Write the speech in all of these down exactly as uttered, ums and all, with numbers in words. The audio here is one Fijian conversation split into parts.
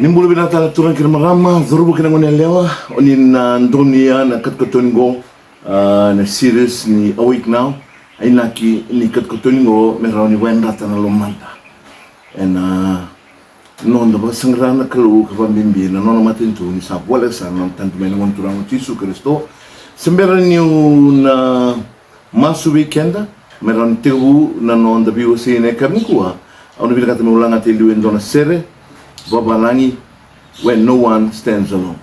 Ni bula vinaka tale turaga kei na marama, cauravou kei na goneyalewa, o ni na donuya na katokatoni qo, ah, na series ni Awake Now. A inaki ni katokatoni qo me rawa ni vakayadrata na lomada. Ena noda vakasaqara na Kalou ka vakabibi na nona matanitu ni sa voleka sara na nona tadu mai na Gone Turaga o Jisu Karisito. Se bera niu na masu vei keda me rawa ni tekivu na noda veiwasei ena yakavi nikua, au na vinakata meu lagata e liu e dua na sere vavalagi, When No One Stands Alone.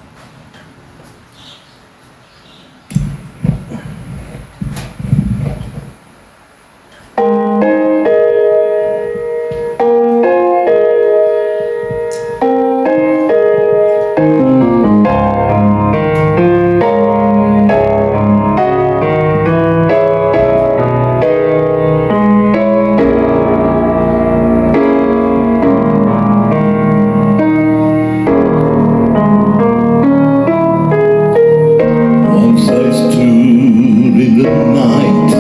Once I stood in the night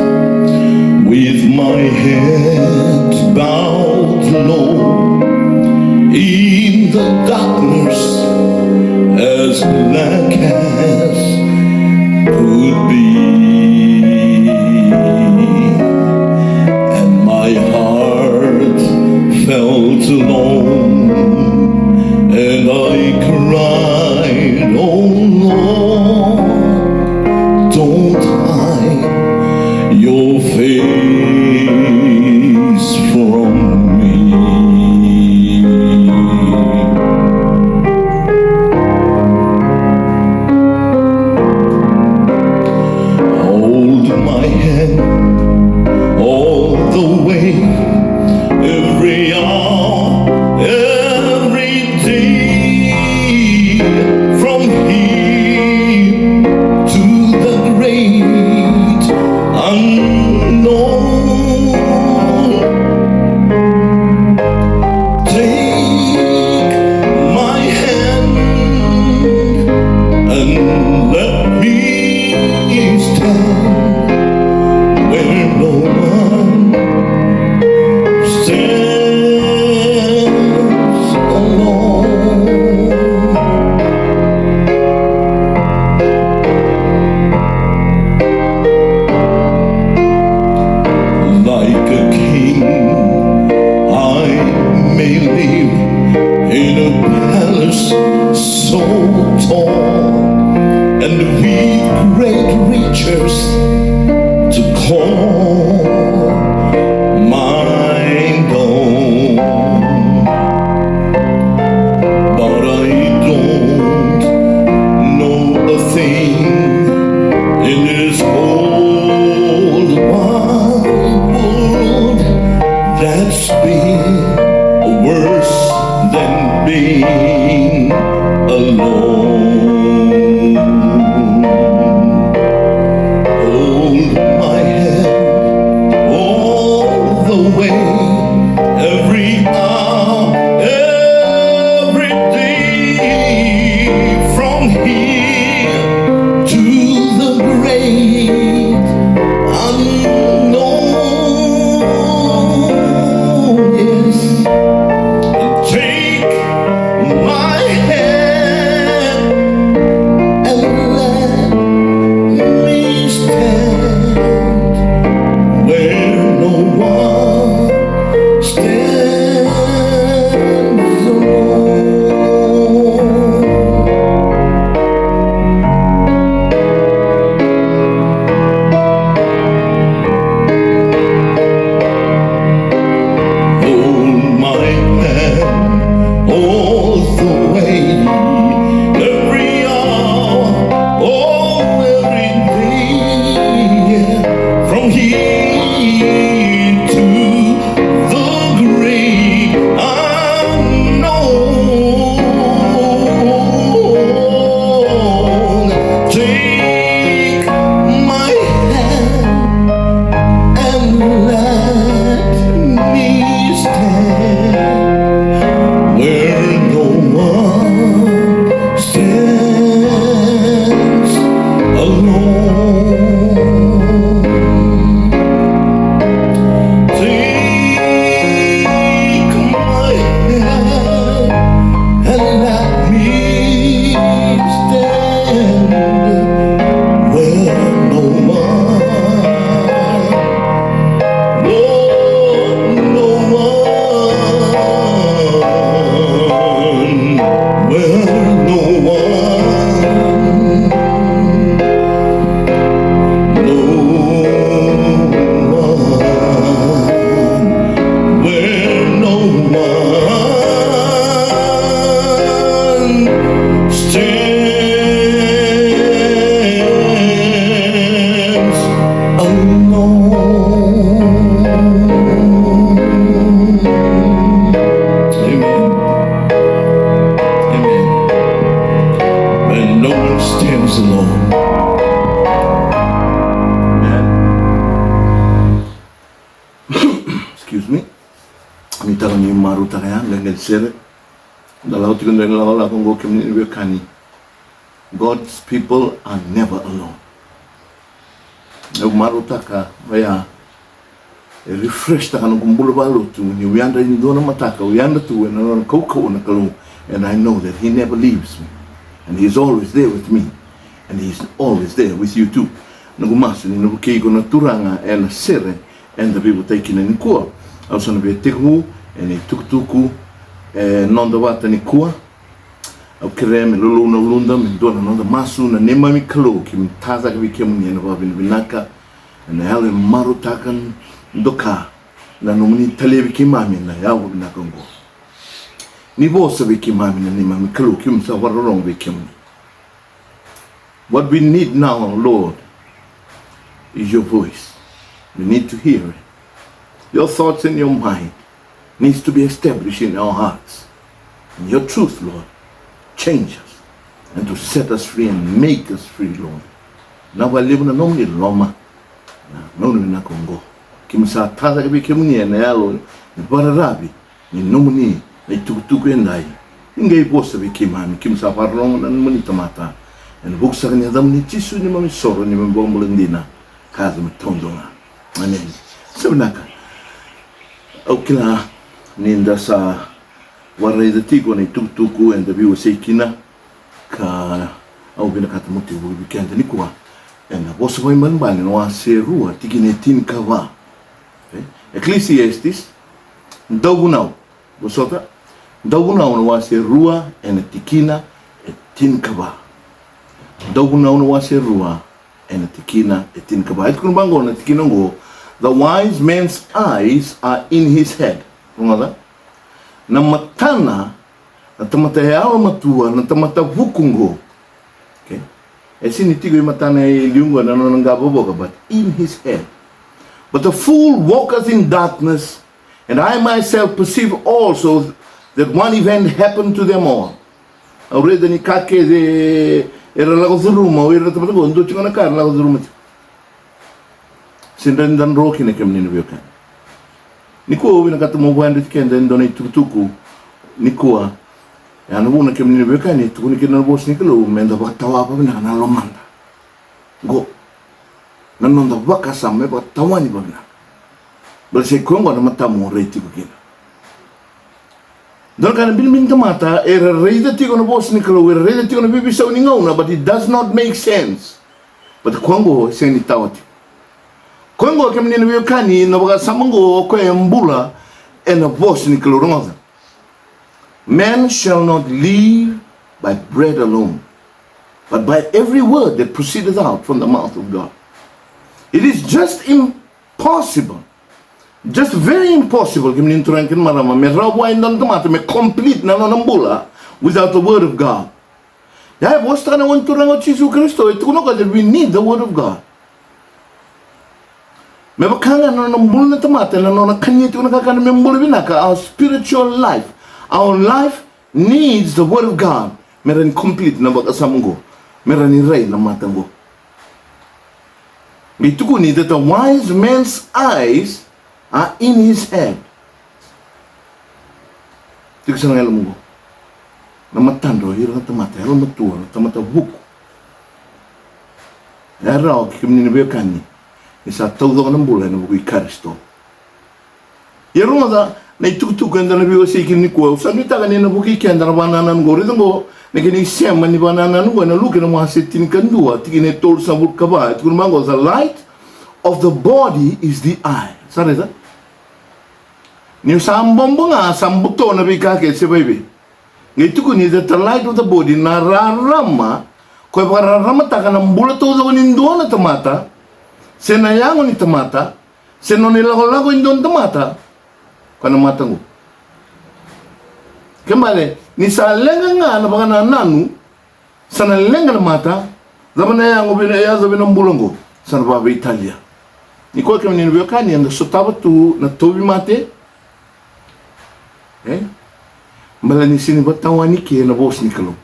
with my head bowed low in the darkness as black as could be, and my heart felt alone, and I cried, "Oh Lord, don't hide your face from me." Hold my hand all the way, every hour, every day, from here to the great unknown. Take my hand and let me stand where no one stands alone. Like a king, I may live in a palace so tall, and with great riches to call mine own. But I don't know a thing in this whole wide world that's been worse than being alone. Oh, Ni marautaka ya na qai sere. Da lako tiko na ilakolako oqo, kemuni na veiwekani. God's people are never alone. Au marautaka oya e refresh taka noqu bula vakalotu, niu yadra e dua na mataka, au yadra tu ena nona kaukauwa na Kalou. And I know that he never leaves me, and he is always there with me, and he is always there with you too. Noqu masu ni na vukei iko na Turaga ena sere eda veivutai kina nikua. Au sa na via tekivu ena itukutuku e noda vata nikua. Au kerea me lolou na uluda, me dua na noda masu. Na neimami Kalou, keimami tacake vei kemuni ena vakavinavinaka ena yalo e marautaka, doka na nomuni talevi keimami ena yakavi vinaka oqo. Ni vosa vei keimami na neimami Kalou, keimami sa vakarorogo vei kemuni. What we need now, Lord, is your voice. We need to hear it. Your thoughts and your mind needs to be established in our hearts. And your truth, Lord, change us and to set us free and make us free, Lord. Na vakalevu na nomuni loma na nomuni vinaka oqo. Keimami sa tacake vei kemuni ena yalo ni vakararavi ni nomuni na itukutuku edai. Ni qai vosa vei keimami, keimami sa vakarorogo na nomuni tamata. Ena vuku saka ni yacamuni Jisu, neimami isoro, neimami ivakabula dina ka yaco me taudua ga. Emeni. Sa vinaka. Au kila ni da sa vakaraica tiko na itukutuku eda veiwasei kina, ka au vinakata meu tekivu vei keda nikua ena Vosa Vakaibalebale na wase rua, tikina e tinikava. E? Ecclesiastes, Dauvunau. Vosota, Dauvunau na wase rua ena tikina e tinikava. Dauvunau na wase rua ena tikina e tinikava. E tukuna vaqo na tikina oqo: "The wise man's eyes are in his head." Rogoca, na matana na tamata yalomatua, na tamata vuku oqo. Okay? E sega ni tiko i matana e liu oqo na nona qavokavoka, but in his head. "But the fool walketh in darkness, and I myself perceive also that one event happened to them all." Au raica ni ka kece era lako curuma o ira na tamata oqo, dua tiko na ka era lako curuma tiko. Se dra ni da dro kina, kemuni na veiwekani. Nikua au vinakata meu vakadreti keda e dua na itukutuku nikua. Ya na vuna, kemuni na veiwekani, e tukuni kina na vosa ni Kalou meda vakatawa vakavinaka na lomada. Qo na noda vakasama me vakatawani vakavinaka. Baleta sa i koya oqo na matamu o rai tiko kina. Dua na ka na binibini tamata, era raica tiko na vosa ni Kalou, era raica tiko na veiveisau ni gauna, but it does not make sense. But koya oqo e sega ni tawa tiko. Koya oqo, kemuni na veiwekani, na vakasama oqo, o koya e bula ena vosa ni Kalou. Rogoca. "Man shall not live by bread alone, but by every word that proceedeth out from the mouth of God." It is just impossible, just very impossible, kemuni na turaga kei na marama, me rawa vua e dua na tamata me complete na nona bula without the word of God. Ya e vosataka na Gone Turaga o Jisu Karisito, e tukuna o koya that we need the word of God. Me vaka ga na nona bula na tamata, na nona kania tiko na kakana me bula vinaka, our spiritual life, our life needs the word of God. Me rawa ni complete na vakasama oqo, me rawa ni rai na mata oqo. Qai tukuni that the wise man's eyes are in his head. Tiko sara ga e loma oqo na matadra o ira na tamata yalomatua, na tamata vuku. E rawa, kemuni na veiwekani, ni sa taucoko na bula ena vuku i Karisito. Ia rogoca na itukutuku eda na veiwasei kina nikua. Au sa nuitaka ni na vukei keda na vakanananu oqo. Raica oqo na kena isema ni vakanananu oqo ena Luke na wase tinikadua, tikina e tolusagavulu ka va. E tukuna vaqo: "The light of the body is the eye." Sa raica? Ni sa bobo ga, sa buto na veika kece, se vei vei. Qai tukuni that the light of the body, na rarama, koya e vakararamataka na bula taucoko ni dua na tamata, se na yago ni tamata, se nona ilakolako e dua na tamata, koya na mata oqo. Kena ibalebale, ni sa leqa ga na vakanananu, sa na leqa na mata, cava na yaco vei na, yaco vei na bula oqo? Sa na vakaveitalia. Nikua, kemuni na veiwekani, eda sotava tu na tauvimate, e? Baleta ni sega ni vakatawani kina na vosa ni Kalou.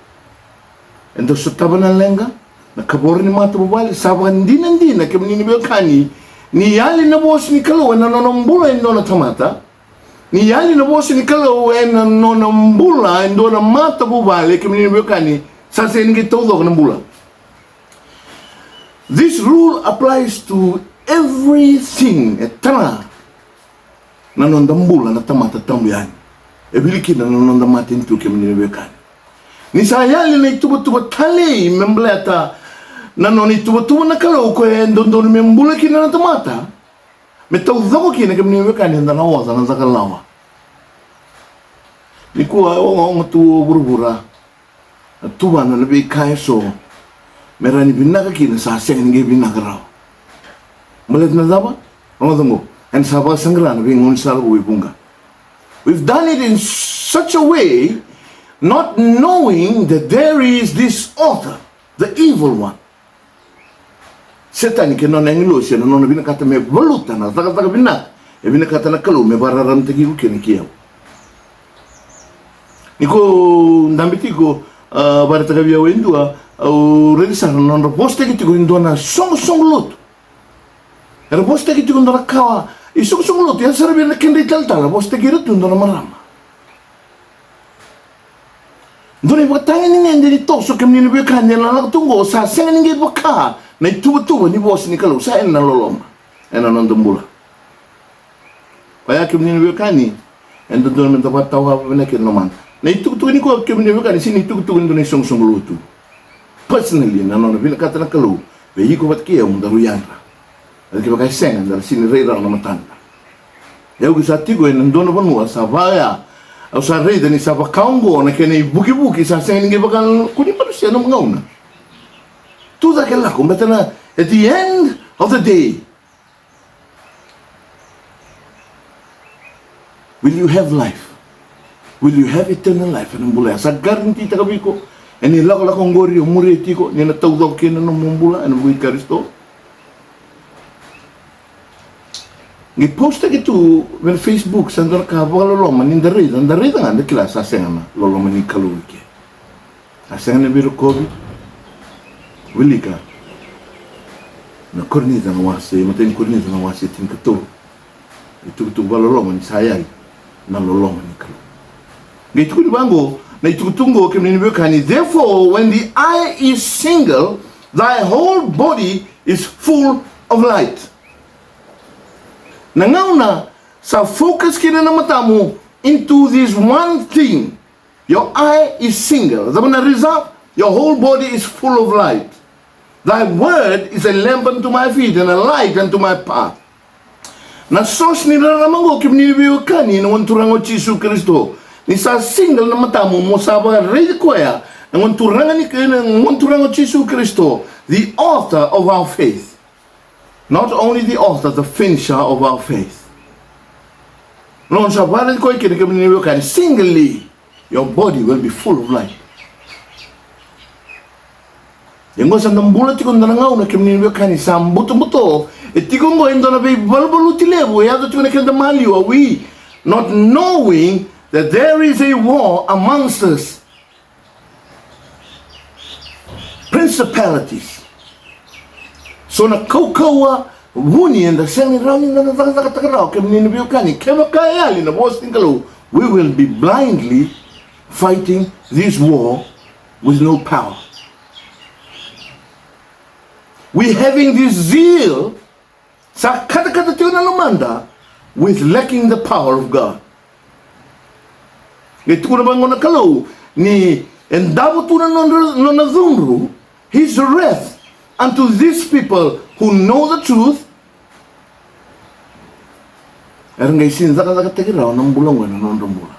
Eda sotava na leqa, na kavoro ni matavuvale. Sa vakadinadina, kemuni na veiwekani, ni yali na vosa ni Kalou ena nona bula e dua na tamata, Ni yali na vosa ni Kalou ena nona bula e dua na matavuvale, kemuni na veiwekani, sa sega ni qai taucoko na bula. This rule applies to everything. E tara na noda bula na tamata tabu yani. E wili kina na noda matanitu, kemuni na veiwekani. Ni sa yali na ituvatuva talei me baleta na nona ituvatuva na Kalou, koya e dodonu me bula kina na tamata, me taucoko kina, kemuni na veiwekani, eda na oca na caka lawa. Nikua e ogaoga tu o vuravura, na tuvana na veika eso me rawa ni vinaka kina, sa sega ni qai vinaka rawa. Baleta na cava? Rogoca oqo, eda sa vakasaqara na veigaunisala vou e vuqa. We've done it in such a way, not knowing that there is this author, the evil one. Setani kei na nona agilosi ena nona vinakata me valuta na cakacaka vinaka e vinakata na Kalou me vakararamataki iko kina kei au. Ni ko dabe tiko, a, vakaraitaka vei au e dua, au raica sara na nodra vosataki tiko e dua na soqosoqo lotu. Era vosataki tiko e dua na kawa, isoqosoqo lotu, ia sara vei ira na kedra italatala, vosataki ira tu e dua na marama. Dua na ivakatagedegede ni toso, kemuni na veiwekani, ena lako tu oqo, sa sega ni qai vaka na ituvatuva ni vosa ni Kalou, sa yali na loloma ena noda bula. Oya, kemuni na veiwekani, e dodonu meda vakatawa vinaka kina na lomada. Na itukutuku nikua, kemuni na veiwekani, sega ni itukutuku ni dua na isoqosoqo lotu. Personally, na nona vinakata na Kalou vei iko vata kei au, mo daru yadra. Eda kevaka e sega, da sega ni rai rawa na matada. Ia au sa tiko ena dua na vanua sa vaka oya, au sa raica ni sa vaka oqo na kena ivukivuki, sa sega ni qai vaka ko ni parusia na gauna. Tu cake, lako, baleta na, at the end of the day, will you have life? Will you have eternal life? Ena bula ya, sa guarantee taka vei iko ena ilakolako oqori o muria tiko, ni na taucoko kina na nomu bula ena vuku i Karisito. Qai post taki tu mai na Facebook, sa dua na ka vakaloloma, ni da raica, da raica ga da kila sa sega na loloma ni Kalou i ke. Sa sega na veirokovi. Wilika na Korinica na wase, matai ni Korinica na wase tinikatolu. Itukutuku vakaloloma ni sa yali na loloma ni Kalou. Qai tukuni vaqo na itukutuku oqo, kemuni na veiwekani: "Therefore, when the eye is single, thy whole body is full of light." Na gauna sa focus kina na matamu into this one thing, your eye is single. Cava na result? Your whole body is full of light. Thy word is a lamp unto my feet and a light unto my path. Na source ni rarama oqo, kemuni na veiwekani, na Gone Turaga o Jisu Karisito. Ni sa single na matamu, mo sa vakaraici koya na Gone Turaga ni, na Gone Turaga o Jisu Karisito, the author of our faith. Not only the author, the finisher of our faith. Nona sa vakaraici koya kina, kemuni na veiwekani, singly, your body will be full of light. Ia oqo sa da bula tiko ena dua na gauna, kemuni na veiwekani, sa butobuto. E tiko oqo e dua na veivaluvaluti levu e yaco tiko ena keda maliwa. We not knowing that there is a war amongst us. Principalities. So na kaukauwa vuni eda sega ni rawa ni da na cakacakataka rawa, kemuni na veiwekani. Kevaka e yali na vosa ni Kalou, we will be blindly fighting this war with no power. We having this zeal, sa katakata tiko na lomada, with lacking the power of God. Qai tukuna vaqo na Kalou ni e davo tu na nona, nona cudru, his wrath, unto these people who know the truth. Era qai sega ni cakacakataki rawa na bula oqo ena nodra bula.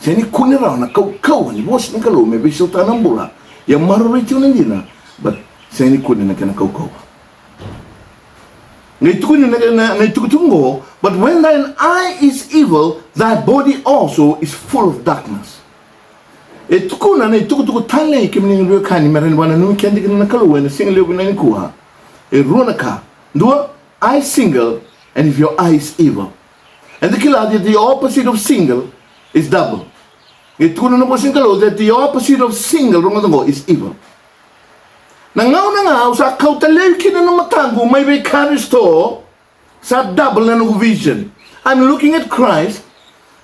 Sega ni kune rawa na kaukauwa ni vosa ni Kalou me veisautaka na bula. Ia maroroi tiko na dina, but sega ni kune na kena kaukauwa. Qai tukuni na, na, na itukutuku oqo, "But when thine eye is evil, thy body also is full of darkness." E tukuna na itukutuku talei, kemuni na veiwekani, me rawa ni vakananumi keda kina na Kalou ena siga levu nikua. E rua na ka. Dua, eye single, and if your eye is evil. Eda kila that the opposite of single is double. E tukuna na vosa ni Kalou that the opposite of single, rogoca oqo, is evil. Na gauna ga au sa kauta laivi kina na mataqu mai vei Karisito, sa double na noqu vision. I'm looking at Christ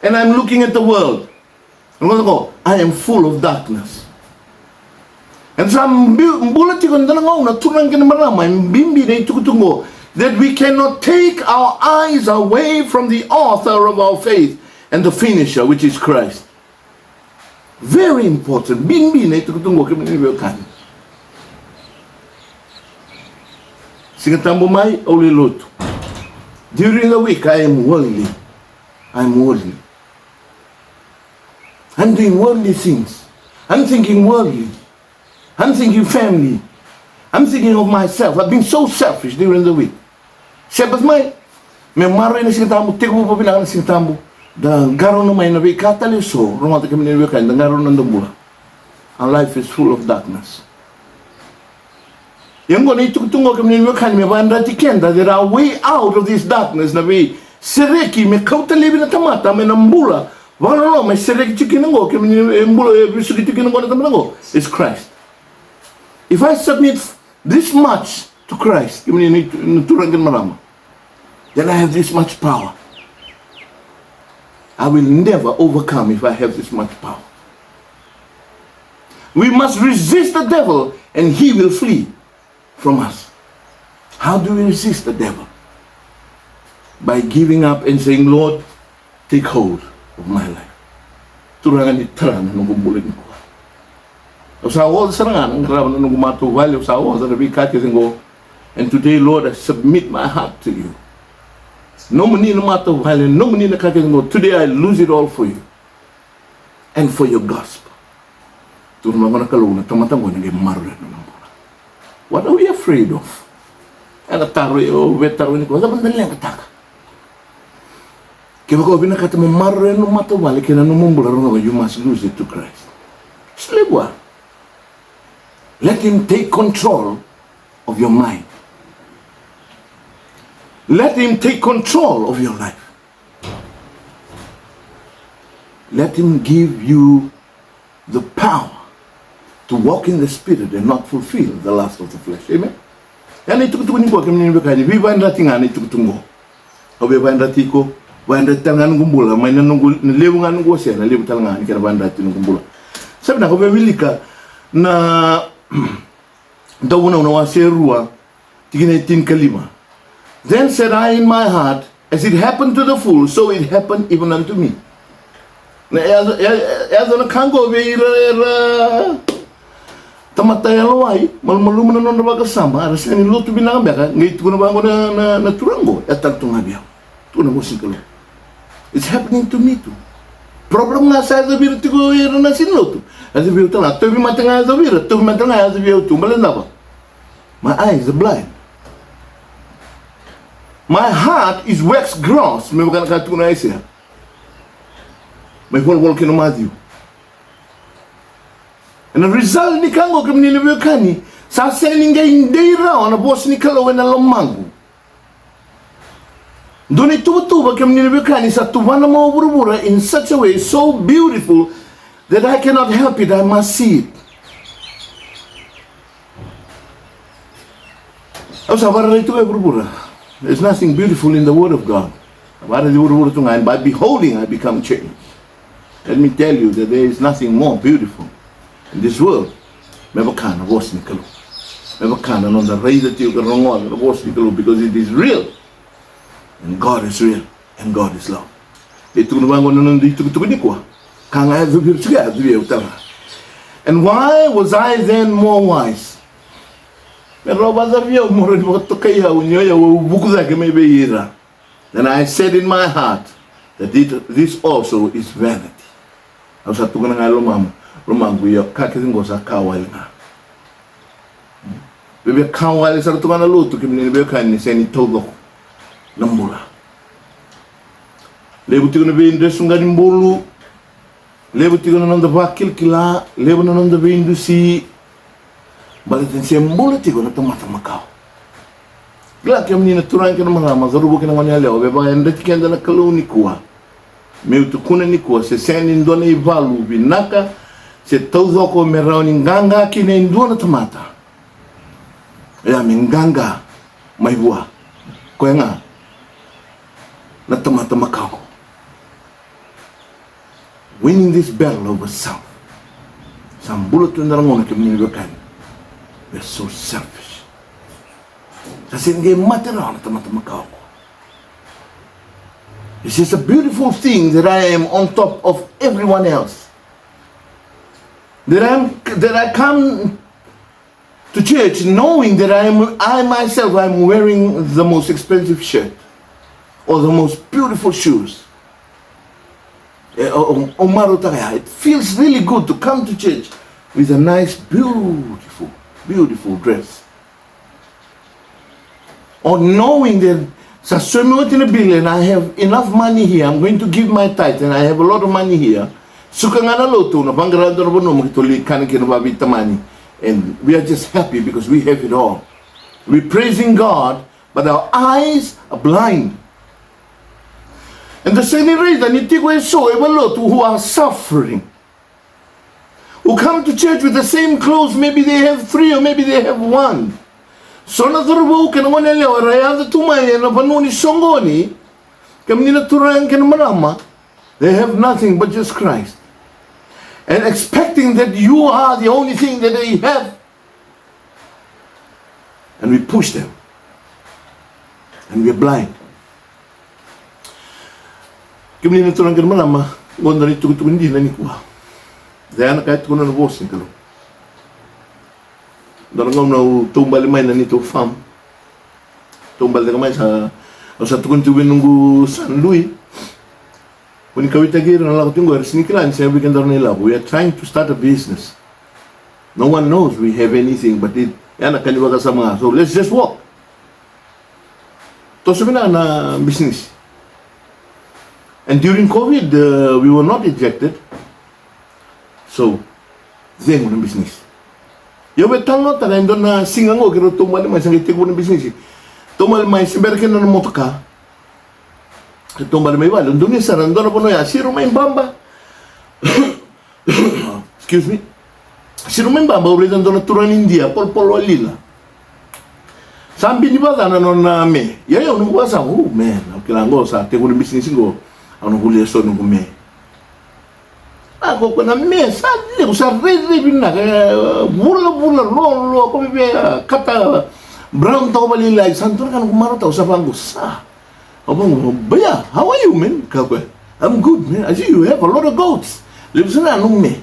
and I'm looking at the world. Rogoca qo, I am full of darkness. And sa bula tiko e dua na gauna, turaga kei na marama, e bibi na itukutuku qo, that we cannot take our eyes away from the author of our faith and the finisher, which is Christ. Very important. Bibi na itukutuku qo, kemuni na veiwekani. Siga Tabu mai, au lai lotu. During the week, I am worldly. I'm worldly. I'm doing worldly things. I'm thinking worldly. I'm thinking family. I'm thinking of myself. I've been so selfish during the week. Sabbath mai, me maroroi na Siga Tabu, tekivu vakavinaka na Siga Tabu. Da qarauna mai na veika tale eso, rogoca, kemuni na veiwekani, da qarauna na noda bula. Our life is full of darkness. Ia qo na itukutuku qo, kemuni na veiwekani, me vakayadrati keda, there are way out of this darkness, na veisereki me kauta laivi na tamata mai na bula vakaloloma e sereki tiko kina qo, kemuni, e bula e vesuki tiko kina qo na tamata qo, is Christ. If I submit this much to Christ, kemuni na turaga kei na marama, then I have this much power. I will never overcome if I have this much power. We must resist the devil and he will flee from us. How do we resist the devil? By giving up and saying, Lord, take hold of my life. Turaga, ni tara na noqu bula nikua. Au sa oca sara ga na qarava na noqu matavuvale, au sa oca na veika kece qo. And today, Lord, I submit my heart to you. Nomuni na matavuvale, nomuni na ka kece qo. Today I lose it all for you and for your gospel. Tukuna vaqo na Kalou, na tamata qo ena qai maroroi na nona bula. What are we afraid of? Ena taro, e, au via taro nikua, cava da leqataka? Kevaka o vinakata mo maroroi na nomu matavuvale kei na nomu bula, rogoca, you must lose it to Christ. Solia vua. Let him take control of your mind. Let him take control of your life. Let him give you the power to walk in the Spirit and not fulfill the lust of the flesh. Amen. Ia na itukutuku nikua, kemuni na veiwekani, veivakayadrati ga na itukutuku qo. Au veivakayadrati iko, vakayadrati tale ga noqu bula, mai na noqu, na levu ga noqu wasea, na levu tale ga ni kena vakayadrati noqu bula. Sa vinaka, au via wilika na Dauvunau na wase e rua, tikina e tinikalima. Then said I in my heart, as it happened to the fool, so it happened even unto me. Na yaco, ya-, yaco na ka qo vei ira era tamata yalowai, malumalumu na nodra vakasama, era sega ni lotu vinaka beka, qai tukuna vaqo na, na, na turaga qo, e tale tu ga vei au. Tukuna na vosa ni Kalou. It's happening to me too. Problem ga sa yaco vei ira tiko ira na sega ni lotu, yaco vei au tale ga. Tauvimate ga yaco vei ira, tauvimate ga yaco vei au tu. Baleta na cava? My eyes are blind. My heart is waxed gross. Me vaka na ka tukuna o Aisea. Mai volavola kina o Maciu. Ena result ni ka qo, kemuni na veiwekani, sa sega ni qai dei rawa na vosa ni Kalou ena lomaqu. Dua na ituvatuva, kemuni na veiwekani, sa tuvana mai o vuravura in such a way so beautiful that I cannot help it, I must see it. Au sa vararai tu ga e vuravura. There's nothing beautiful in the word of God. Vararai vuravura tu ga, and by beholding I become changed. Let me tell you that there is nothing more beautiful in this world. Me vaka na vosa ni Kalou. Me vaka na noda raica tiko ka rogoca na vosa ni Kalou, because it is real. And God is real. And God is love. E tukuna vaqo na noda itukutuku nikua. Ka ga e yaco vei ira tiko, e yaco vei au tale ga. And why was I then more wise? Me rawa vakaca vei au mo rawa ni vakatokai au ni o yau au vuku cake mai vei ira. Then I said in my heart that it, this also is vanity. Au sa tukuna ga e lomamu, lomaqu, io, ka kece qo sa ka wale ga. Veve ka wale sara tu ga na lotu, kemuni na veiwekani, ni sega ni taucoko na bula. Levu tiko na veidresuqani bulu, levu tiko na noda vakilakila, levu na noda veidusi. Baleta ni se bula tiko na tamata makawa. Kila, kemuni na turaga kei na marama, cauravou kei na goneyalewa, veivakayadrati keda na Kalou nikua. Meu tukuna nikua, se sega ni dua na ivalu vinaka se taucoko me rawa ni qaqa kina e dua na tamata, oya me qaqa mai vua. Koya ga na tamata makawa qo. Winning this battle over self. Sa bula tu e dua na gauna, kemuni na veiwekani, we are so selfish. Sa sega ni qai mate rawa na tamata makawa qo. This is a beautiful thing that I am on top of everyone else. That I'm, that I come to church knowing that I am, I myself, I'm wearing the most expensive shirt or the most beautiful shoes. E, o, o, o marautaka ya. It feels really good to come to church with a nice, beautiful, beautiful dress. Or knowing that sa saumi oti na bill and I have enough money here, I'm going to give my tithe and I have a lot of money here. Suka ga na lotu, na vaqara e dua na vanua mo keitou lai kana kina vaveitamani. And we are just happy because we have it all. We praising God, but our eyes are blind. And the same reason, ni tiko eso e valotu who are suffering, who come to church with the same clothes, maybe they have three or maybe they have one. So na cauravou kei na goneyalewa era yaco tu mai ena vanua ni soqoni, kemuni na turaga kei na marama, they have nothing but just Christ. And expecting that you are the only thing that they have. And we push them. And we are blind. Kemuni na turaga kei na marama, qo dua na itukutuku dina nikua. Sa ya na ka e tukuna na vosa ni Kalou. Dua na gauna au taubale mai na neitou farm. Taubale cake mai, sa, au sa tukuna tiko vei noqu son Louis. Ko ni kauwaitaki ira na lako tiko qo, era sega ni kila ni sa vei kedaru na ilavo. We are trying to start a business. No one knows we have anything, but it, ya na ka ni vakasama ga. So let's just walk. Toso vinaka na bisinisi. And during COVID, uh, we were not ejected. So, cegu na bisinisi. Ia au via talanoataka e dua na siga qo keirau taubale mai, sa qai tekivu na bisinisi. Taubale mai, se bera kina na motoka. Taubale mai vale, au donuya sara e dua na vanua ya, siro mai Baba. Excuse me. Siro mai Baba, au raica e dua na turaga ni Idia, polopolo walila. Sa bini vata na nona me. Ia, ia, au noqu vakasama, oh man, au kila qo sa tekivu na bisinisi qo. Au na volia so noqu me. A, ko, ko na me sa levu, sa rairai vinaka, e, vulavula, loaloa, ko veve, a, kata brown toka vakalailai, sa dua na ka noqu marautaka, au sa vaqo, sa. Au vaqo, Baya, how are you, man? Kaya o koya, I'm good, man. I see you have a lot of goats. Levu sara na nomu me.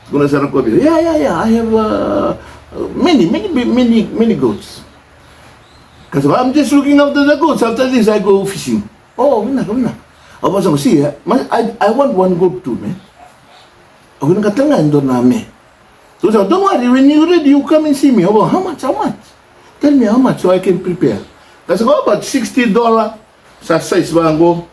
Tukuna sara o koya vei au, yeah, yeah, yeah, I have, uh, many, many, many, many goats. Kaya sa, I'm just looking after the goats. After this, I go fishing. Oh, vinaka, vinaka. Au vaqo, see, eh, my, I, I want one goat too, man. Au vinakata ga e dua na me. So, so, don't worry, when you ready, you come and see me. Au vaqo, how much, how much? Tell me how much so I can prepare. Kaya sa, oh, about sixty dollar. Sa size vaqo.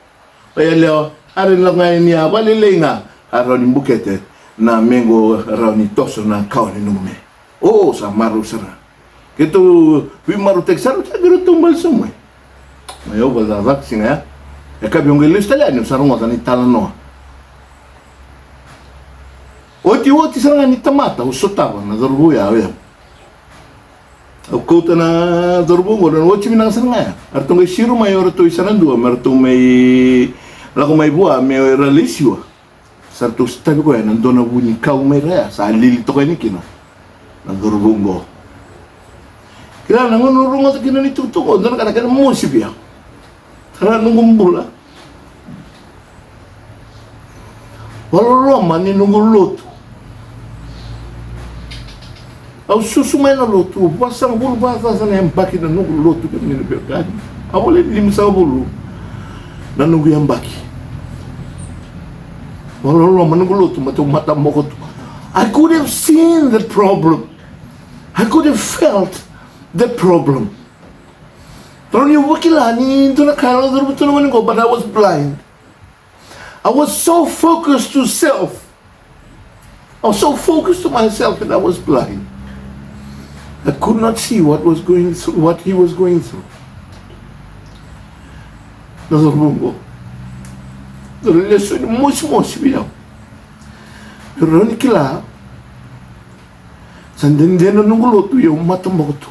O yalewa, a rawa ni lako ga yani, a vakalailai ga, a rawa ni bukete na me qo, rawa ni toso na kawa ni noqu me. O, sa marau sara. Keitou veimarautaki sara, sa keirau taubale sobu mai. Mai Ovalau, cakacaka siga ya. E ka vei au qai lesu tale yani, au sa rogoca na italanoa. Oti, oti sara ga ni tamata au sotava na cauravou ya, o yau. Au kauta na cauravou qo, na oti vinaka sara ga ya. Eratou qai siro mai o ratou i Saradua me ratou mai lako mai vua me ra lai siwa. Sa ratou sotavi koya ena dua na vu ni kau mai ra ya, sa lili toka yani kina na cauravou qo. Kila na gauna au rogoca kina na itukutuku qo, dua na ka na kena mosi vei au. Sa na noqu bula. Vakaloloma ni noqu lotu. Au susu mai na lotu, vasagavulu vakacaca na yabaki na noqu lotu, kemuni na veiwekani. Au voleka ni limasagavulu na noqu yabaki. Vakaloloma noqu lotu, matou mataboko tu. I could have seen the problem. I could have felt the problem. Rawa niu vakila ni dua na ka e lako curuma tu na gone qo, but I was blind. I was so focused to self. I was so focused to myself and I was blind. I could not see what was going through, what he was going through. Na cauravou qo. Dua na lesoni mosimosi vei au. Rawa ni kila, sa dede na noqu lotu, ia au mataboko tu.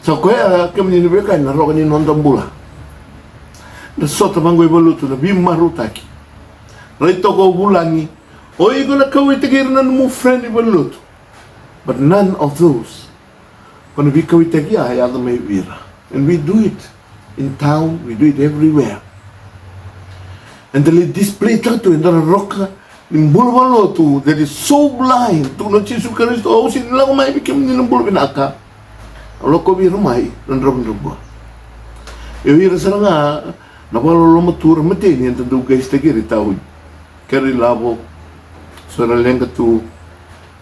Sa koya, kemuni na veiwekani, na roka ni noda bula. Na sota vaqo i valenilotu, na veimarautaki. Rai toka o vulagi. O iko na kauwaitaki ira na nomu friend i valenilotu. But none of those ko na veikauwaitaki ya e yaco mai vei ira. And we do it in town, we do it everywhere. And the display taka tu e dua na roka ni bula valenilotu that is so blind. Tukuna o Jisu Karisito, au sega ni lako mai vei kemuni na bula vinaka. Au lako vei ira mai na dravudravua. E o ira sara ga na vakaloloma tu, ra mateni, eda dau qaisitaki ira i tauni. Kere ilavo, so era leqa tu.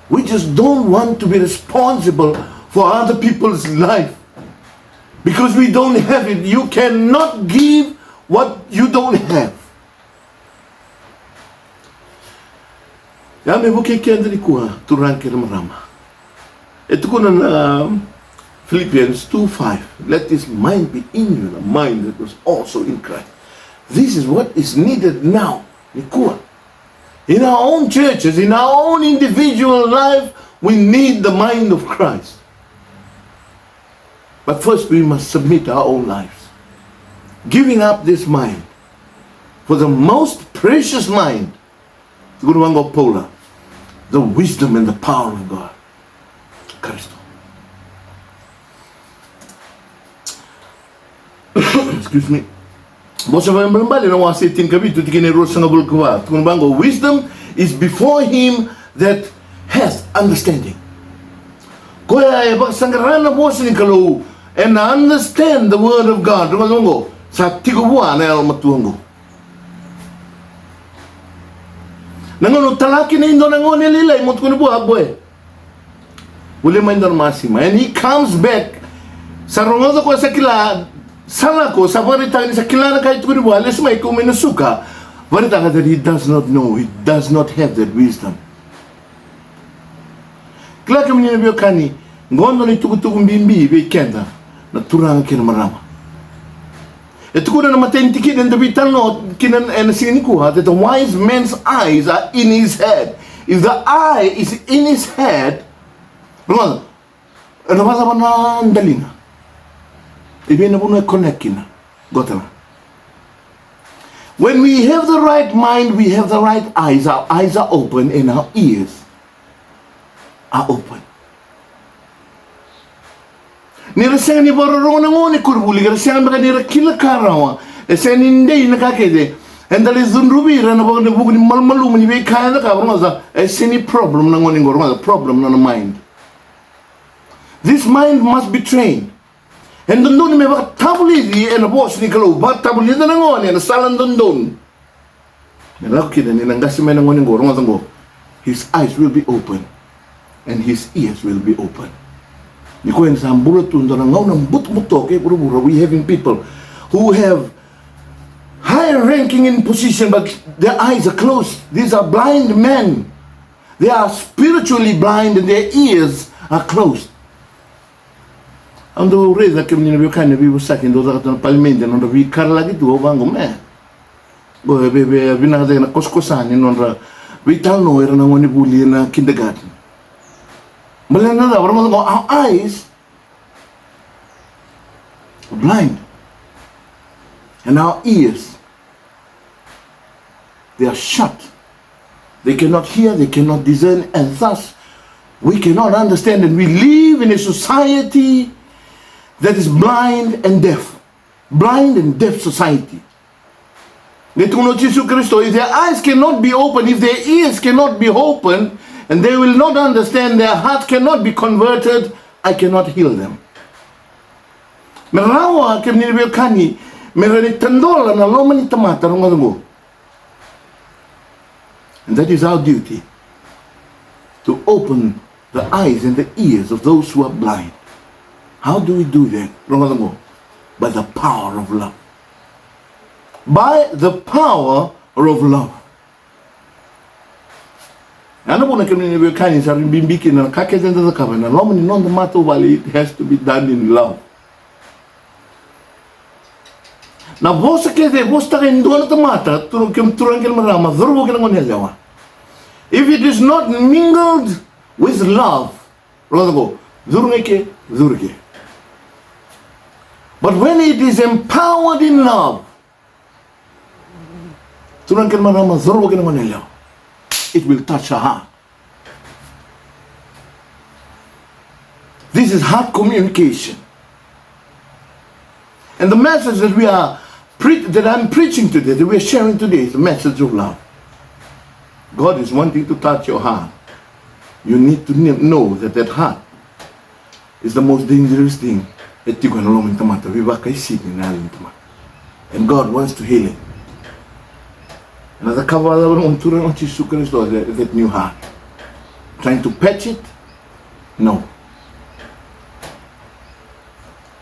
We just don't want to be responsible for other people's life because we don't have it. You cannot give what you don't have. Ia me vukei keda nikua, turaga kei na marama. E tukuna na Philippians two five, "Let this mind be in you, the mind that was also in Christ." This is what is needed now, nikua. In our own churches, in our own individual life, we need the mind of Christ. But first we must submit our own lives, giving up this mind for the most precious mind. Tukuna vaqo o Paula, the wisdom and the power of God. Karisito. Excuse me. Vosa Vakaibalebale na wase tinikavitu, tikina e ruasagavulu ka va. Tukuna vaqo, "Wisdom is before him that has understanding." Koya e vakasaqara na vosa ni Kalou, ena understand the word of God. Rogoca vaqo, sa tiko vua na yalomatua oqo. Na gauna o talaki na i dua na gone lailai, mo tukuna vua, "Boy, volia mai dua na masima." And he comes back. Sa rogoca koya, sa kila, sa lako, sa vakaraitaka ni sa kila na ka e tukuni vua, lesu mai kau mai na suka. Vakaraitaka that he does not know, he does not have that wisdom. Kila kemuni na veiwekani, qo dua na itukutuku bibi vei keda na turaga kei na marama. E tukuna na matai ni tikina eda veitalanoa kina ena siga nikua, that the wise man's eyes are in his head. If the eye is in his head, rogoca, ena vakacava na daliga? E vei na vanua e connect kina? Qo tale. When we have the right mind, we have the right eyes. Our eyes are open and our ears are open. Ni ra sega ni vakarorogo na gone koronivuli, ka ra sega beka ni ra kila ka rawa, e sega ni dei na ka kece. Eda lai cudruvi ira ena vuku ni malumalumu ni veika eda cakava, rogoca, e sega ni problem na gone qo, rogoca, problem na nona mind. This mind must be trained. E dodonu me vakatavulici ena vosa ni Kalou, vakatavulica na gone ena sala dodonu. Me lako kina ni na qase mai na gone qo, rogoca qo. His eyes will be open and his ears will be open. Nikua eda sa bula tu dua na gauna butobuto kei vuravura, we having people who have high ranking in position but their eyes are closed. These are blind men. They are spiritually blind and their ears are closed. Au dau raica kemuni na veiwekani na veivosaki dau caka tu na palimedi, na nodra veikaralaki tu, au vaqo me. Qo e vei, vei, vinaka cake na kosakosa ni nodra veitalanoa ira na gonevuli ena kindergarten. Baleta na cava? Rogoca qo, our eyes are blind and our ears, they are shut. They cannot hear, they cannot discern, and thus we cannot understand. And we live in a society that is blind and deaf. Blind and deaf society. Qai tukuna o Jisu Karisito, if their eyes cannot be open, if their ears cannot be open, and they will not understand, their heart cannot be converted, I cannot heal them. Me rawa, kemuni na veiwekani, me rawa ni tadola na loma ni tamata, rogoca qo. And that is our duty, to open the eyes and the ears of those who are blind. How do we do that? Rogoca qo. By the power of love. By the power of love. Ya na vuna, kemuni na veiwekani, sa rui bibi kina na ka kece eda cakava ena loma ni noda matavuvale, it has to be done in love. Na vosa kece e vosataka e dua na tamata, turaga kei na marama, cauravou kei na goneyalewa, if it is not mingled with love, rogoca qo, curu ga i ke, curu i ke. But when it is empowered in love, Turaga kei na marama, cauravou kei na goneyalewa. It will touch your heart. This is heart communication. And the message that we are pre-, that I'm preaching today, that we are sharing today, is the message of love. God is wanting to touch your heart. You need to kn-, know that that heart is the most dangerous thing e tiko ena loma ni tamata, veivakaisini na yalo ni tamata. And God wants to heal it. Ena cakava vakacava na Gone Turaga o Jisu Karisito that, that new heart? Trying to patch it? No.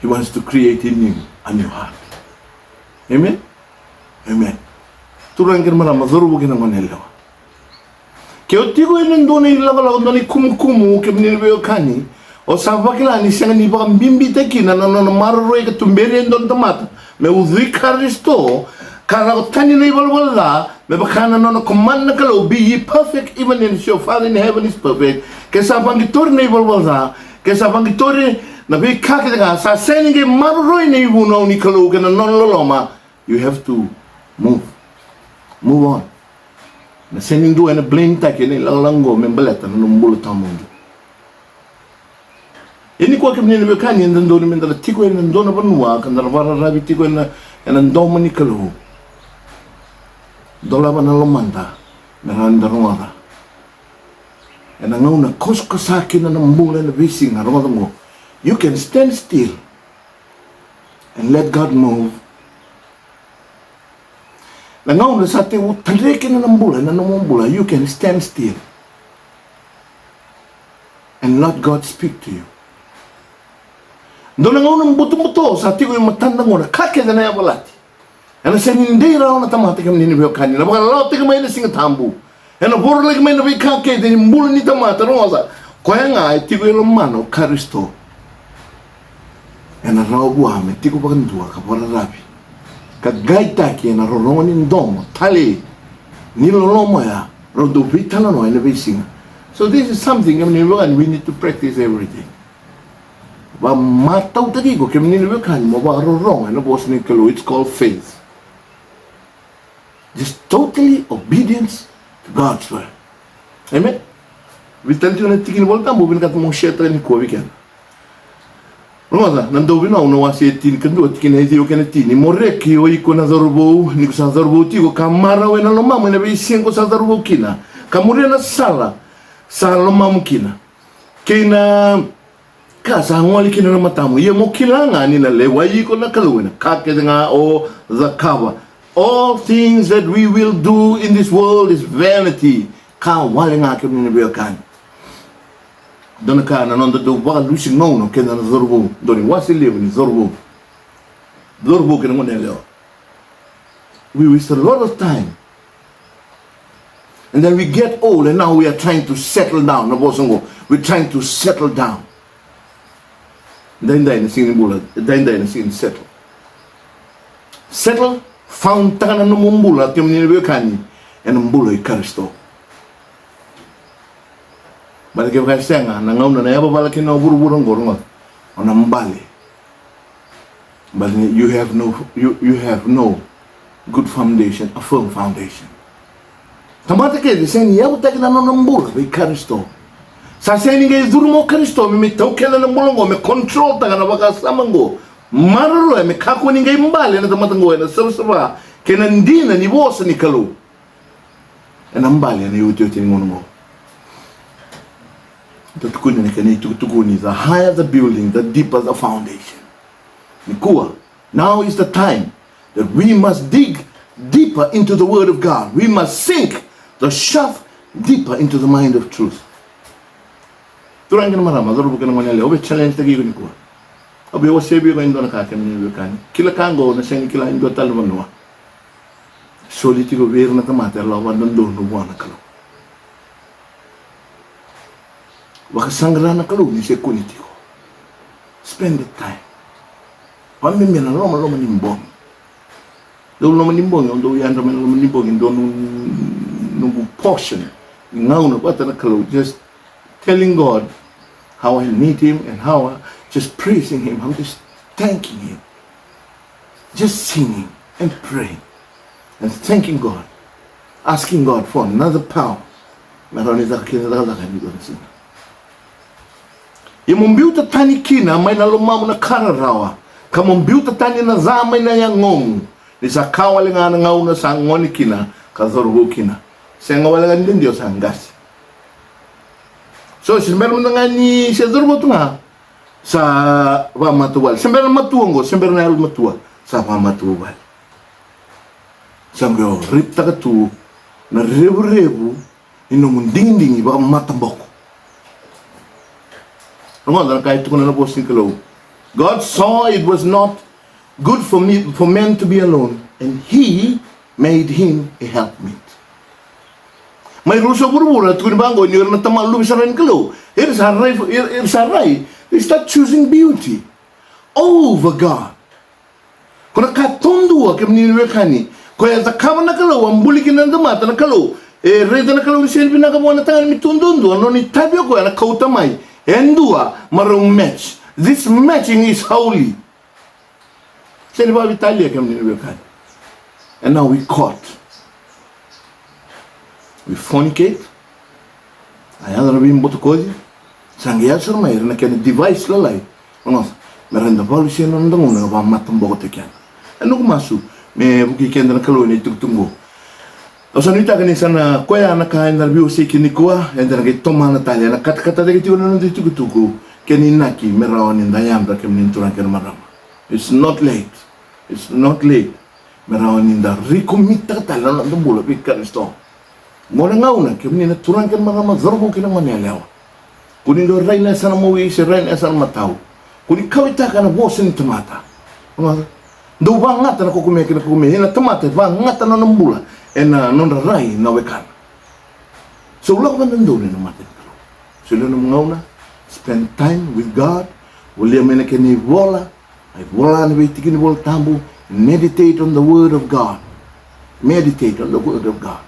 He wants to create in you a new heart. Amen? Amen. Turaga kei na marama, cauravou kei na goneyalewa. Ke o tiko ena dua na ilakolako, dua na ikumukumu, kemuni na veiwekani, o sa vakila ni sega ni vakabibitaki kina na nona maroroi ka tuberi e dua na tamata me ucui Karisito, ka lako tani na ivalavala ca, me vaka na nona command na Kalou, "Be ye perfect, even as your Father in heaven is perfect." Ke sa vaqitori na ivalavala ca, ke sa vaqitori na veika kece ga, sa sega ni qai maroroi na ivunau ni Kalou kei na nona loloma, you have to move. Move on. Na sega ni dua ena blame-taki ena ilakolako oqo me baleta na nomu bula tawamudu. Ia nikua, kemuni na veiwekani, eda dodonu meda na tiko ena dua na vanua ka da na vakararavi tiko ena, ena domo ni Kalou. Dolava na lomada me rawa ni da rogoca. Ena gauna kosakosa kina na bula ena veisiga, rogoca oqo. You can stand still and let God move. Na gauna sa tekivu tadre kina na bula ena nomu bula, you can stand still and let God speak to you. Dua na gauna butobuto sa tiko e matada oqo, na ka kece na yavalati. Ena sega ni dei rawa na tamata, kemuni na veiwekani, na vakalawataki mai na Siga Tabu. Ena vorolaki mai na veika kece ni bula ni tamata, rogoca. Koya ga e tiko e lomana o Karisito, ena rawa vua me tiko vakadua ka vakararavi, ka qaitaki ena rorogo ni domo talei ni loloma oya rau dau veitalanoa ena veisiga. So this is something, kemuni na veiwekani, we need to practice every day. Vakamatautaki iko, kemuni na veiwekani, mo vakarorogo ena vosa ni Kalou. It's called faith. Just totally obedience to God's word. Amen. Vei tale tiko na tiki ni Vola Tabu au vinakata meu share-taka nikua vei keda. Rogoca na Dauvunau na wase e tinikadua, tikina e ciwa kei na tini: "Mo reki o iko na cauravou ni ko sa cauravou tiko, ka marau ena lomamu ena veisiga ko sa cauravou kina, ka muria na sala sa lomamu kina, kei na ka sa gole kina na matamu. Ia mo kila ga ni na lewai iko na Kalou ena ka kece ga o cakava. All things that we will do in this world is vanity." Ka wale ga, kemuni na veiwekani. Dua na ka na noda dau vakalusi gauna keda na cauravou, dua na iwase levu ni cauravou. Cauravou kei na goneyalewa. We waste a lot of time. And then we get old and now we are trying to settle down. Na vosa oqo, we're trying to settle down. Daidai na siga ni bula, daidai na siga ni settle. Settle, found-taka na nomu bula, kemuni na veiwekani, ena bula i Karisito. Baleta kevaka e sega, na gauna na yavavala kina o vuravura oqo, rogoca, o na bale. But you have no, you, you have no good foundation, a firm foundation. Tamata kece sega ni yavutaki na nona bula vei Karisito. Sa sega ni qai curuma o Karisito me, me taukena na bula oqo, me control-taka na vakasama oqo. Maroroya me kakua ni qai bale na tamata oqo ena savasava kei na dina ni vosa ni Kalou. Ena bale ena iotioti ni gauna oqo. Da tukuni na kena itukutukuni, the higher the building, the deeper the foundation. Nikua, now is the time that we must dig deeper into the word of God. We must sink the shaft deeper into the mine of truth. Turaga kei na marama, cauravou kei na goneyalewa, au via challenge-taki iko nikua. Au via wasea vei iko e dua na ka, kemuni na veiwekani. Kila ka oqo, na sega ni kila e dua tale na vanua. Soli tiko vei ira na tamata era lako vakadodonu vua na Kalou. Vakasaqara na Kalou ni se kune tiko. Spend the time. Vakabibi na lomaloma ni bogi. Dau loma ni bogi, au dau yadra mai na loma ni bogi, dua noqu, noqu portion ni gauna vata na Kalou, just telling God how I need Him and how I just praising Him. I'm just thanking Him. Just singing and praying and thanking God. asking God for another power. Me rawa ni caka kina cakacaka ni dua na siga. Ia mo biuta tani kina mai na lomamu na ka rarawa, ka mo biuta tani na ca mai na yagomu. Ni sa ka wale ga na gauna sa gone kina ka cauravou kina. Sega wale ga ni dede o sa qase. So se bera mada ga ni se cauravou tu ga, sa vakamatau wale. Se bera na matua oqo, se bera na yalo matua, sa vakamatau wale. Sa qo ripitaka tu na revurevu ni nomu digidigi vakamataboko. Rogoca na ka e tukuna na vosa ni Kalou. God saw it was not good for me, for man to be alone, and he made him a helpmeet. Mai rusa vuravura, tukuni vaqo ni o ira na tama luve sara ni Kalou, era sa rai, era sa rai, they start choosing beauty over God. Ko na ka taudua, kemuni na veiwekani, ko e cakava na Kalou, a buli kina na tamata na Kalou. E raica na Kalou ni sega ni vinaka vua na tagane me tu duadua, nona itavi o koya na kauta mai e dua, me rau match. This matching is holy. Sega ni vakavitalia, kemuni na veiwekani. And now we court. We fornicate. A yaco na veibutakoci. Sa qai yaco sara mai ira na kena device lalai. Rogoca, me rawa ni da valusia na noda gauna ka vakamatabokotaki keda. E noqu masu me vukei keda na Kalou ena itukutuku qo. Au sa nuitaka ni sa na koya na ka eda na veiwasei kina nikua, eda na qai tomana tale ena katakata cake tiko na noda itukutuku. Kena inaki me rawa ni da yadra, kemuni na turaga kei na marama. It's not late. It's not late. Me rawa ni da recommit-taka tale na noda bula vei Karisito. Qo na gauna, kemuni na turaga kei na marama, cauravou kei na goneyalewa. Ko ni dau rai na yasana mawi se rai na yasana matau. Ko ni kauwaitaka na vosa ni tamata. Dau vagata na kokomea kei na kokomea, ia na tamata e vagata na nona bula ena nodra rai na wekana. So lako vakadodonu ena mata ni Kalou. Solia nomu gauna, spend time with God. Volia mai na kena ivola, na ivola, na veitiki ni Vola Tabu. Meditate on the word of God. Meditate on the word of God.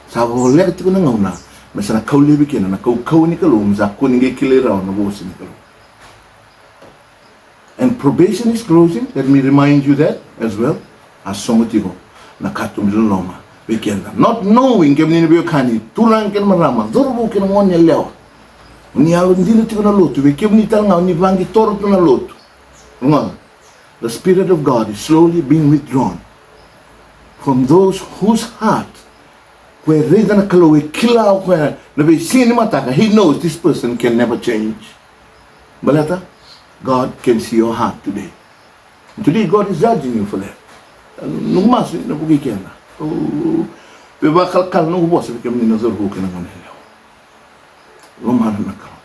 Sa voleka tiko na gauna me sa na kau laivi kina na kaukauwa ni Kalou, me sa kua ni qai kilai rawa na vosa ni Kalou. And probation is closing. Let me remind you that as well. A sogo tiko na katuba ni loloma vei keda. Not knowing, kemuni na veiwekani, turaga kei na marama, cauravou kei na goneyalewa. Ni yalodina tiko na lotu, vei kemuni tale ga ni vaqitora tu na lotu. Rogoca, the Spirit of God is slowly being withdrawn from those whose heart, ko e raica na Kalou, e kila o koya na veisiga ni mataka. He knows this person can never change. Baleta, God can see your heart today. Today God is judging you for that. Noqu masu ni na vukei keda. Veivakalakala noqu vosa vei kemuni na cauravou kei na goneyalewa. Lomana na Kalou.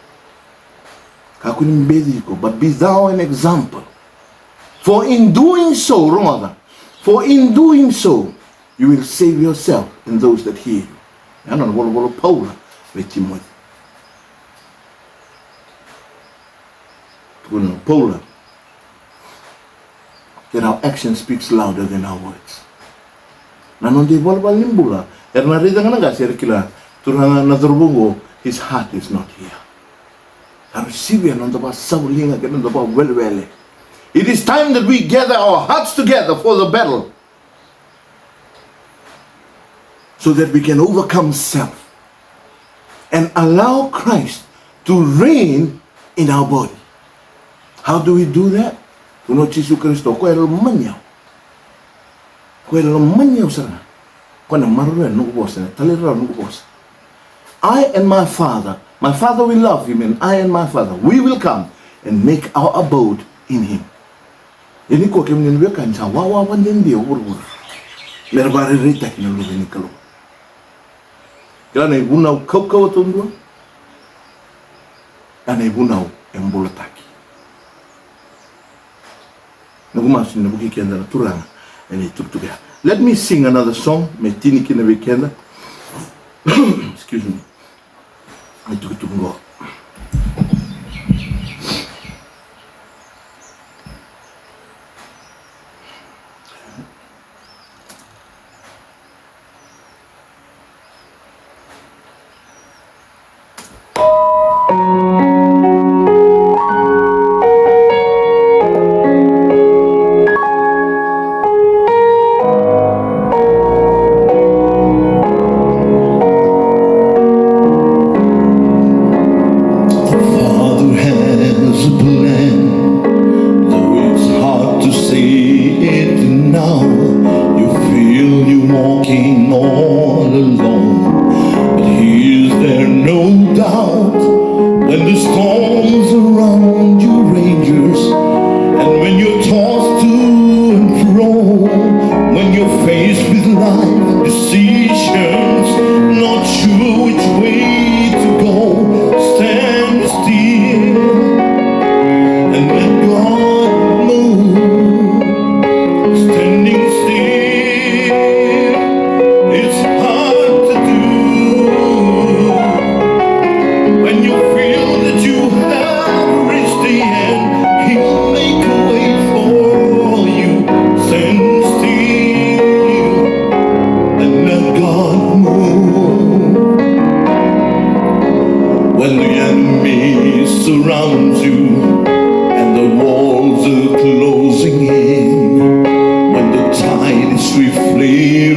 Kakua ni beci iko, but be thou an example. For in doing so, rogoca, for in doing so, you will save yourself and those that hear you. Ya na nona volavola o Paula vei Timoci. Tukuna o Paula, that our action speaks louder than our words. Na noda ivalavala ni bula, era na raica ga na qase, era kila, turaga, na cauravou qo, his heart is not here. Era sivia na noda vakasavuliga kei na noda vakawelewele. It is time that we gather our hearts together for the battle, so that we can overcome self and allow Christ to reign in our body. How do we do that? Tukuna o Jisu Karisito, ko e lomani au, ko e lomani au sara ga, ko na maroroya na noqu vosa, na talairawarawa na noqu vosa. I and my Father, my Father will love him, and I and my Father, we will come and make our abode in him. Ia nikua, kemuni na veiwekani, sa wawa vakadede o vuravura me ra vakarairaitaki na luve ni Kalou. Kila na ivunau kaukauwa taudua, a na ivunau e bulataki. Noqu masu ni na vukei keda na Turaga ena itukutuku ya. Let me sing another song me tini kina vei keda. Excuse me. Itukutuku qo.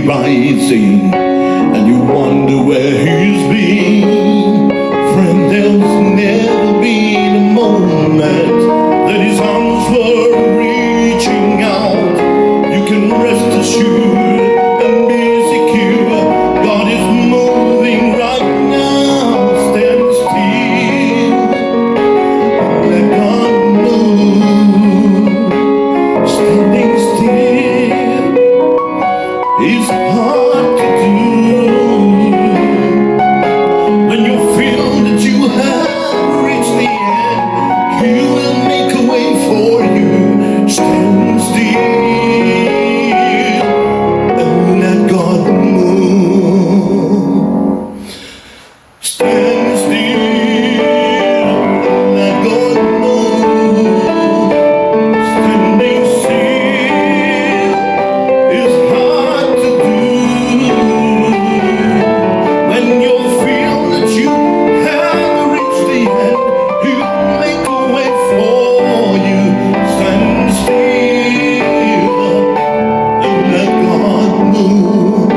rising, and you wonder where he's been. Friend, there's never been a moment that his arms were reaching out. You can rest assured and be secure. God is moving right now. Stand still. Let God move. Standing still is hard to do. When you feel that you have reached the end, he will make a way for you. Stand still and let God move. Stand still, let God move. Standing still is hard to do. When you feel that you have reached the end, he'll make a way for you. Stand still and let God move.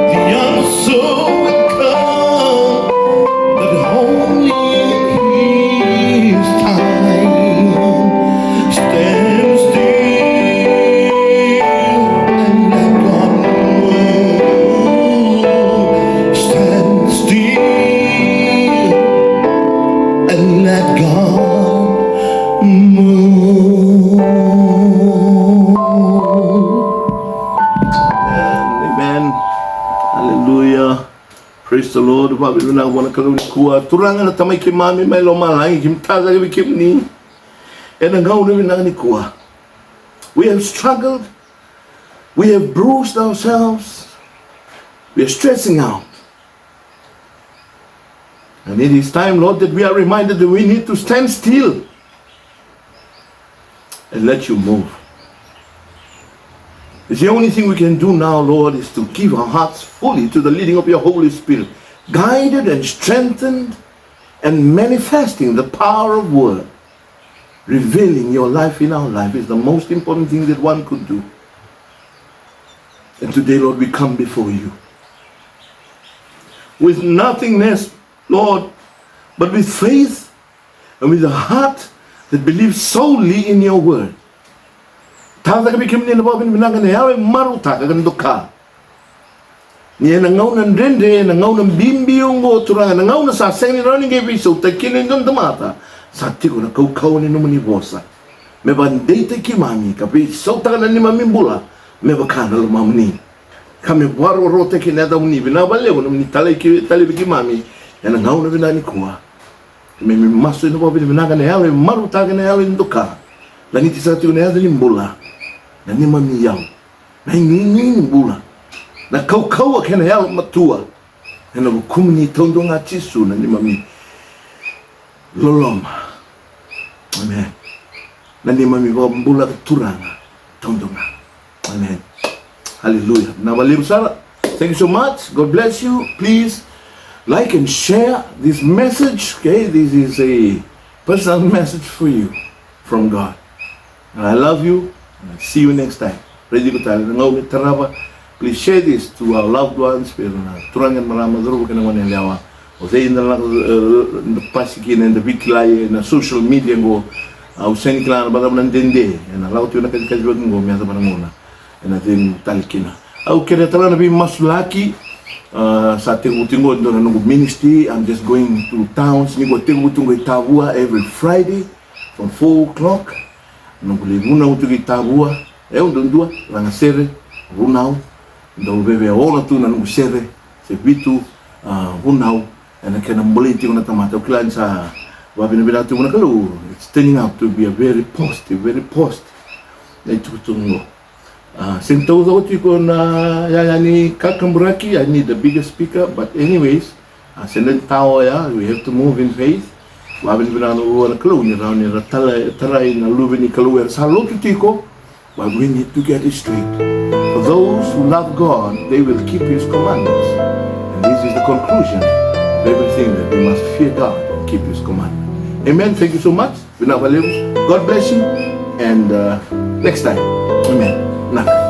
The answer will come, but only in his time. Stand still and let God move. Stand still and let God move. Amen. Amen. Hallelujah. Praise the Lord. Vakavinavinaka vua na Kalou nikua. Turaga na Tamai keimami mai lomalagi, keimami tacake vei kemuni ena gauna vinaka nikua. We have struggled. We have bruised ourselves. We are stressing out. And it is time, Lord, that we are reminded that we need to stand still and let you move. It's the only thing we can do now, Lord, is to give our hearts fully to the leading of your Holy Spirit, guided and strengthened and manifesting the power of word. Revealing your life in our life is the most important thing that one could do. And today, Lord, we come before you with nothingness, Lord, but with faith and with a heart that believes solely in your word. Tacake vei kemuni na vakavinavinaka, na yalo e marautaka ka doka. Ni ena gauna dredre, ena gauna bibi oqo, Turaga, na gauna sa sega ni rawa ni qai veisautaki kina e dua na tamata, sa tiko na kaukauwa ni nomuni vosa me vakadeitaki keimami ka veisautaka na neimami bula me vaka na lomamuni, ka me vakarokorokotaki na yacamuni. Vinaka vakalevu nomuni talevi keimami ena gauna vinaka nikua. Keimami masu ena vakavinavinaka, na yalo e marautaka, na yalo e doka. Lagiti saka tiko na yaca ni bula, na neimami yalo, na inuinui ni bula, na kaukauwa kei na yalomatua. Ena vukumuni taudua ga, Jisu, na neimami loloma. Amen. Na neimami vakabula ka Turaga taudua ga. Amen. Hallelujah. Vinaka vakalevu sara. Thank you so much. God bless you. Please like and share this message. Okay, this is a personal message for you from God. And I love you. And I'll see you next time. Raici iko tale na gauna e tarava. Please share this to our loved ones, vei ira na turaga, marama, cauravou kei na goneyalewa. O cei eda na lako, eh, pasi kina, eda veikilai ena social media qo. Au sega ni kila na cava na dede ena lako tiko na kacikaci vaka qo me yacova na gauna ena cegu tale kina. Au kerea tale ga na veimasulaki. Ah, sa tekivu tiko qo e dua na noqu ministry. I'm just going to towns. Niu tekivu tiko qo i Tavua every Friday from four o'clock. Noqu lai vunau tiko i Tavua, e au duadua, laga sere, vunau. Dau veve ono tu na noqu sere, se vitu, ah, vunau. Ena kena bolei tiko na tamata, au kila ni sa vakavinavinaka tiko na Kalou. It's turning out to be a very positive, very positive na itukutuku qo. Ah, sega ni taucoko tiko na yaya ni kakaburaki, I need a bigger speaker, but anyways, ah, sega ni tawa ya, we have to move in faith. Vakavinavinaka vua na Kalou ni rawa ni ra tala, tarai na luve ni Kalou era sa lotu tiko. But we need to get it straight. For those who love God, they will keep his commandments. And this is the conclusion of everything, that we must fear God and keep his commandments. Amen. Thank you so much. Vinaka vakalevu. God bless you. And, uh, next time. Amen. Naka.